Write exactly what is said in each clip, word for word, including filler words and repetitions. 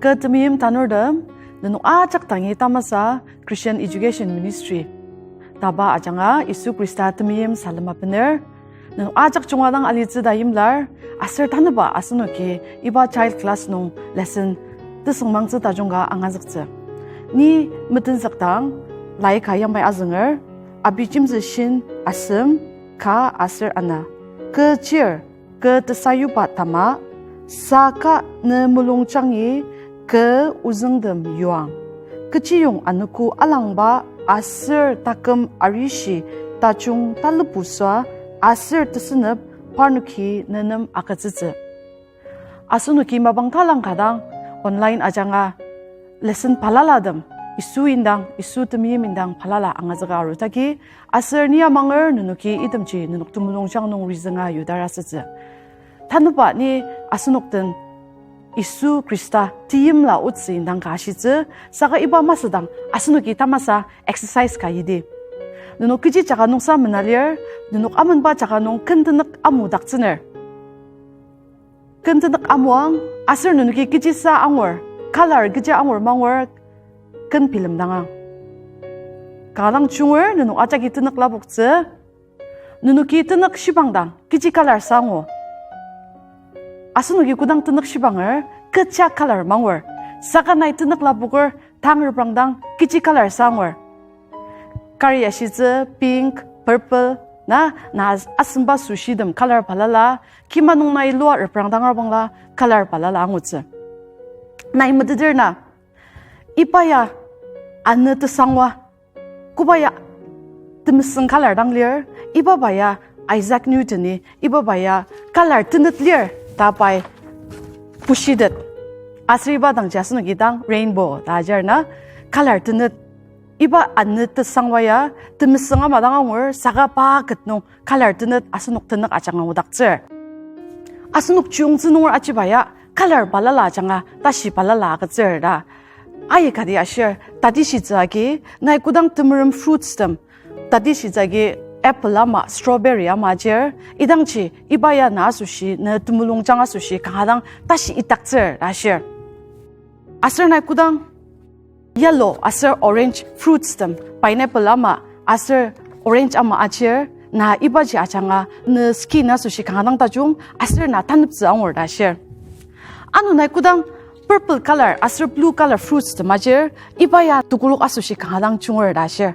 Kü temeim tanurtem, nenok ajak dangi tamasa Christian Education Ministry taba ajanga Yisu Khrista temeim salem abener. Nenok ajak junga dang alitsü ta yimlar, aser tanüba asenoki iba child class nung lesson tesüngmangtsü tajung ka angazüktsü. Ni metenzükdang, lai ka yamai azünger, Abijemtsü shin asem, ka aser ana. Kü chir, kü tesayuba tama, saka ne mulungjangi kü ozüngtem yuang. Kechiyong anogo alangba aser taküm arishi tajung talebusua aser tesünep parnoki nenem agütsütsü. Asenoki mapang talang ka dang online ajanga lesson balalatem, Yisu indang, Yisu temeim indang balala angazüka arudaki, aser ni amanger nenoki itemji nenok temulungjang nung rizünga yudar asütsü. Tanüba ni asenok den Yisu Khrista teimla otsü indang ka ashitsü, saka iba masüdang asenoki tamasa exercise ka yidi. Nenok kechi jaka nungsa mena lir, nenok amenba jaka nung ken tenük amudaktsüner. Ken tenük amuang, aser nenoki kechisa angur, color kechi angur mangur, ken bilemdangang. Kanga dang junger, nenok ajaki tenük lapoktsü, nenoki tenük shibangdang kechi color sa angu. Asenoki kodang tenük shibanger, kecha color mangur. Saka nai tenük lapoker, tang reprangdang kechi color sa angur. Kari ashitsü pink, purple, na, na as-, asemba süshitem color balala, kima nung nai lua reprangdang arbangla color balala angutsü. Nai meteter na, iba ya anü tesangwa, koba ya temesüng color dang lir, ibaba ya Isaac Newton-i, ibaba ya color tenet lir ta pai pushitet. Aser iba dangji asenoki dang rainbow ta ajar na, color tenet. Iba anü tesangwa ya temesüng ama dang angur, saka pa ket nung color tenet asenok tenük ajanga angudaktsür. Asenok chiyungtsü nunger ajiba ya color balala ajanga tashi balala agütsür ta aikati ashir, tatishitsü agi, nai kodang temerem fruits tem, tatishitsü agi apple ama, strawberry ama ajir, idangji iba ya na asoshi, ne temulungjang asoshi kanga dang tashi idaktsür ta ashir. Aser nai kodang yellow aser orange fruits tem, pineapple ama aser orange ama ajir, na ibaji ajanga ne skin asoshi kanga dang tajung aser na taneptsü angur ta ashir. Ano nai kodang purple color aser blue color fruits tem ajir, iba ya tekolak asoshi kanga dang junger ta ashir.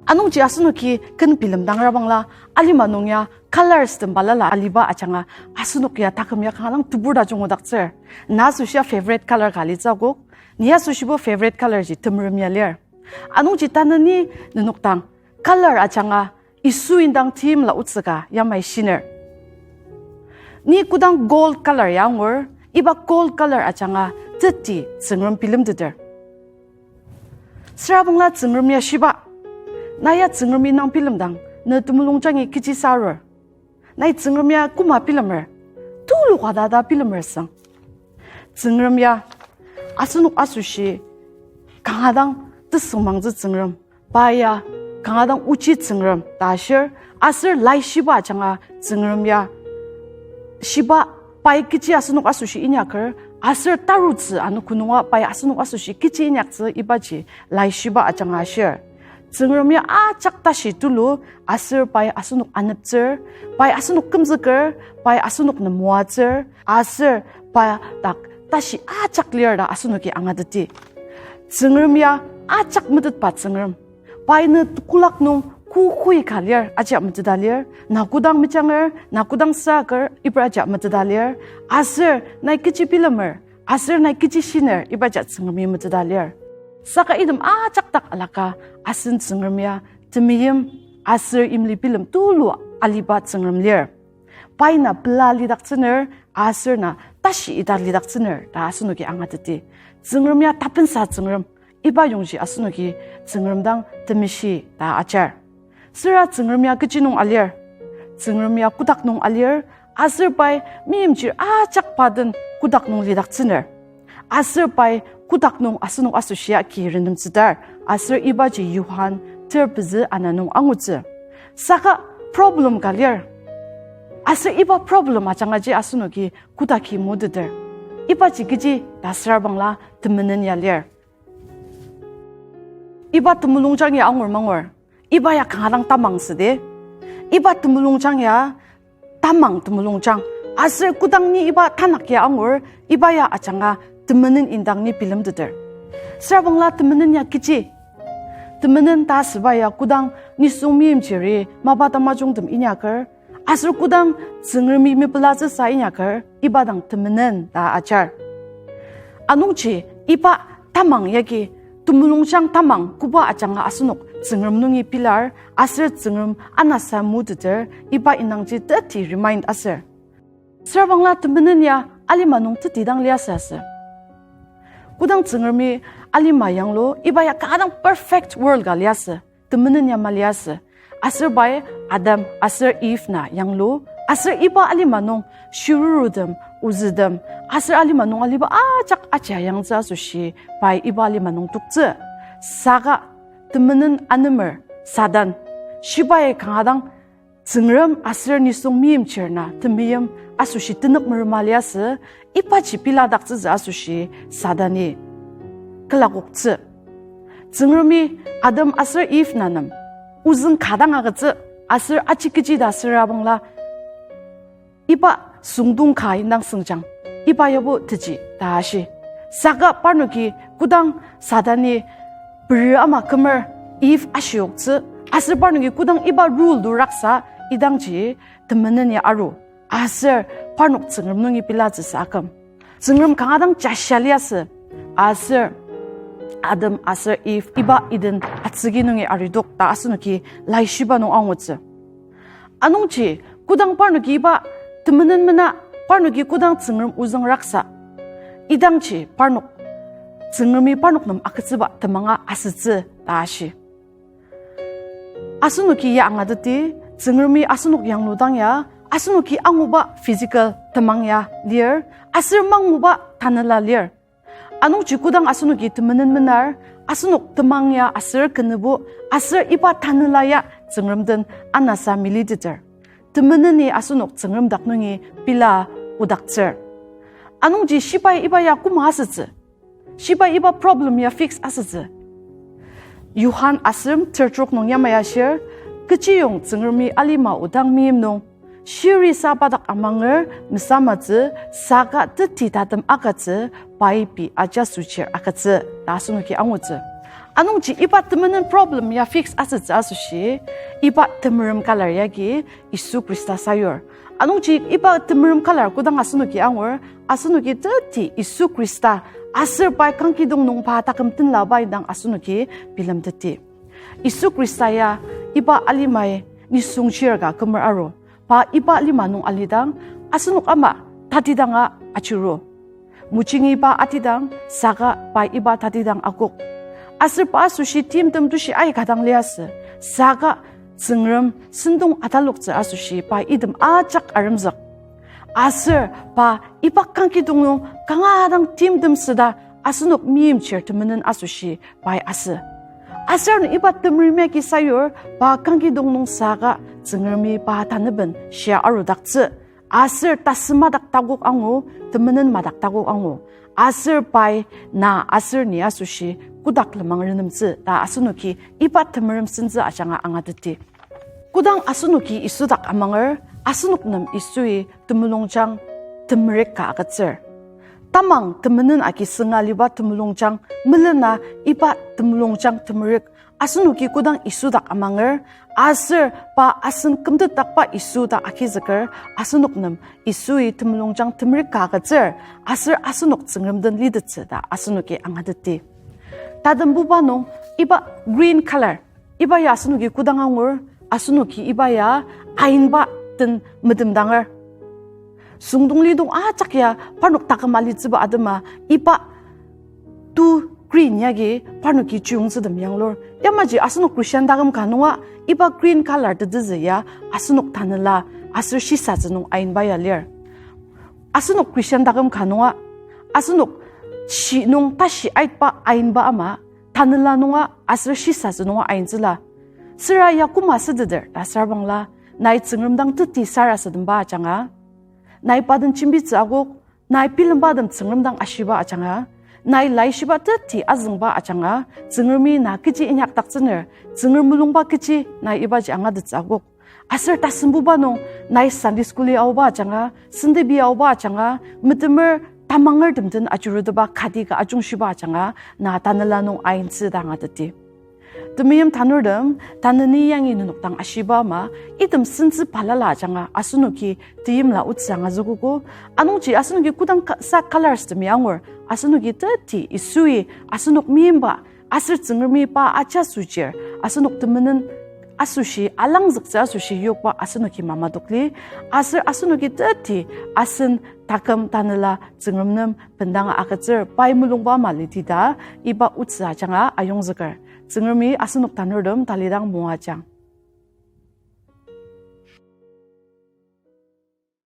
Anungji asenoki ken bilemdangra bangla, alima nung ya colors tem balala aliba ajanga asenok ya taküm ya kanga dang tebur tajung angudaktsür. Na asoshia favorite color ka alitsü akok, ni asoshibo favorite color ji temerem ya lir. Anungji tanü ni nenok dang color ajanga Yisu indang teimla otsü ka yamai shiner. Ni kodang gold color ya angur, iba gold color ajanga teti Tsüngrem bilemteter. Süra bangla Tsüngrem ya shiba, na ya Tsüngrem indang bilemdang ne temulungjangi kechisa arur? Nai Tsüngrem ya koma bilemer? Tulu ka ta ta bilemer sang. Tsüngrem ya asenok asoshi kanga dang tesüngmangtsü Tsüngrem, pa ya kanga dang ochi Tsüngrem ta ashir, aser laishiba ajanga Tsüngrem ya shiba, pai kechi asenok asoshi inyaker, aser tarutsü anogo nunga pai asenok asoshi kechi inyaktsü ibaji laishiba ajanga ashir. Tsüngrem ya ajak tashi tulu, aser pai asenok aneptsür, pai asenok kümzüker, pai asenok nem moatsür, aser pa dak tashi ajak lir ta asenoki angateti. Tsüngrem ya ajak metetba Tsüngrem. Pai ne tekolak nung kukui ka lir ajia meteta lir, na kodang mejanger, na kodang saker, iba ajia meteta lir, aser nai kechi bilemer, aser nai kechi shiner, iba ajia Tsüngremi meteta lir. Saka item ajak dak alaka, asen Tsüngrem ya temeim aser imli bilem tulu aliba Tsüngrem lir. Pai na pela lidaktsüner, aser na tashi ita lidaktsüner ta asenoki angateti. Tsüngrem ya tapensa Tsüngrem, iba yongji asenoki Tsüngrem dang temeshi ta ajar. Süra Tsüngrem ya kechi nung alir? Tsüngrem ya kotak nung alir, aser pai meimchir ajak pa den kotak nung lidaktsüner. Aser pai kotak nung asenok asoshia ki renemtsütar, aser ibaji Johan ter pezü ana nung angutsü. Saka problem ka lir. Aser iba problem ajangaji asenoki kotaki moteter. Ibaji kechi ta süra bangla temenen ya lir. Iba temulungjang ya angur mangur. Iba ya kanga dang tamang südi. Iba temulungjang ya tamang temulungjang. Aser kodang ni iba tanak ya angur, iba ya ajanga temenen indang ni bilemteter. Süra bangla temenen ya kechi. Temenen ta asüba ya kodang nisung meimchiri mapa tamajungtem inyaker, aser kodang Tsüngremi mepelatsüsa inyaker, iba dang temenen ta ajar. Anungji iba tamang yagi temulungjang tamang koba ajanga asenok Tsüngrem nungi pilar, aser Tsüngrem anasa muteter, iba indangji teti remind aser. Süra bangla temenen ya alima nung teti dang liasü asü. Kodang Tsüngremi alima yanglu, iba ya kanga dang perfect world ka liasü, temenen ya maliasü. Aser pai Adam aser Eve na yanglu, aser iba alima nung shirurutem, ozütem, aser alima nung aliba ajak ajia yangtsü asoshi pai iba alima nung toktsü. Saka temenen anemer Satan, shibai kanga dang Tsüngrem aser nisung meimchir na temeim asoshi tenük merema liasü, ibaji piladaktsütsü asoshi Satani külakoktsü. Tsüngremi Adam aser Eve na nem ozüng ka dang agütsü, aser aji kechi ta süra bangla iba süngdong ka indang süngjang, iba yabo teji ta ashi. Saka parnoki kodang Satani peri ama kümer Eve ashioktsü, aser parnoki kodang iba rule to raksa, idangji temenen ya aru. Aser parnok Tsüngrem nungi pilatsüsa aküm. Tsüngrem kanga dang jashia liasü. Aser Adam aser Eve iba Eden atsüki nungi aridok ta asenoki laishiba nung angutsü. Anungji kodang parnoki iba temenen mena, parnoki kodang Tsüngrem ozüng raksa, idangji parnok, Tsüngremi parnok nem agütsüba temanga asütsü ta ashi. Asenoki ya angateti, Tsüngremi asenok yangludang ya, asenoki anguba physical temang ya lir, aser manguba tanela lir. Anungji kodang asenoki temenen menar, asenok temang ya aser kenübo, aser iba tanela ya Tsüngrem den anasa militeter. Temeneni asenok Tsüngrem dak nungi pila odaktsür. Anungji shibai iba ya koma asütsü? Shibai iba problem ya fix asütsü? Johan asem tertrok nung yamai ashir, kechiyong Tsüngremi alima odang meim nung, shirisa pa dak amanger mesamatsü, saka teti tatem agütsü, pai pei ajasochir agütsü ta asenoki angutsü. Anungji iba temenen problem ya fix asütsü asoshi, iba temerem colour yagi Yisu Khrista sayur. Anungji iba temerem colour kodang asenoki angur, asenoki teti Yisu Khrista aser pai kangkidong nung pa taküm tenla pai dang asenoki bilemteti. Yisu Khrista ya iba alimai nisung shir ka kümer aru. Pa iba alima nung alidang, asenok ama tatidanga achiru. Mojingi pa atidang, saka pa iba tatidang akok. Aser pa asoshi timtem tushi aika dang liasü, saka Tsüngrem sentong ataloktsü asoshi pa item ajak aremzük. Aser pa iba kangkidong nung kanga dang timtem süda asenok meimchir temenen asoshi pai asü. Aser ano iba temerem yagi sayur pa kangkidong nung saka Tsüngremi pa tanaben shia arudaktsü. Aser tasü madak takok angu, temenen madak takok angu. Aser pai na aser ni asoshi kotak lenmang renemtsü ta asenoki iba temerem sentsü ajanga angateti. Kodang asenoki Yisu dak amanger, asenok nem Yisui temulungjang temerük ka agütsür. Tamang temenen agi sünga liba temulungjang melena iba temulungjang temerük asenoki kodang Yisu dak amanger, aser pa asen kümtetdakba Yisu ta agizüker, asenok nem Yisui temulungjang temerük ka agütsür, aser asenok Tsüngrem den litettsü ta asenoki angateti. Tatembuba nung iba green colour, iba ya asenoki kodang angur, asenoki iba ya ainba den metemdanger. Süngdonglidong ajak ya parnok taküm alitsüba atema iba tu green yagi parnoki chiyungtsütem yanglur. Yamaji asenok Christian taküm ka nunga iba green colour tetezü ya asenok tanela aser shisatsü nung ainba ya lir. Asenok Christian taküm ka nunga asenok shi nung tashi aitba ainba ama tanela nunga aser shisatsü nunga aintsüla. Süra ya koma süteter ta sarbangla, nai Tsüngrem dang teti sarasademba ajanga, nai pa den jembitsü akok, Nai bilembatem Tsüngrem dang ashiba ajanga, nai laishiba teti azüngba ajanga, Tsüngremi na kechi inyakdaktsüner, Tsüngrem mulungba kechi nai ibaji angatettsü akok. Aser tasembuba nung nai Sunday school-i aoba ajanga, sentepi aoba ajanga, metemer tamangertem den ajuruteba kati ka ajungshiba ajanga, na tanela nung aintsü ta angateti. Temeim tanurtem, tanü ni yangi nenok dang ashiba ama, item sentsü balala ajanga asenoki teimla otsü angazükogo. Anungji asenoki kodang ka-, sa colors temi angur, asenoki teti Yisui asenok meimba, aser Tsüngremi pa aja süchir, asenok temenen asoshi, alangzüktsü asoshi yokba asenoki mamadokli, aser asenoki teti asen taküm tanela Tsüngrem nem bendanga agütsür pai mulungba ama liti ta, iba otsü ajanga ayongzüker. Tsüngremi asenok tanurtem talidang moajang.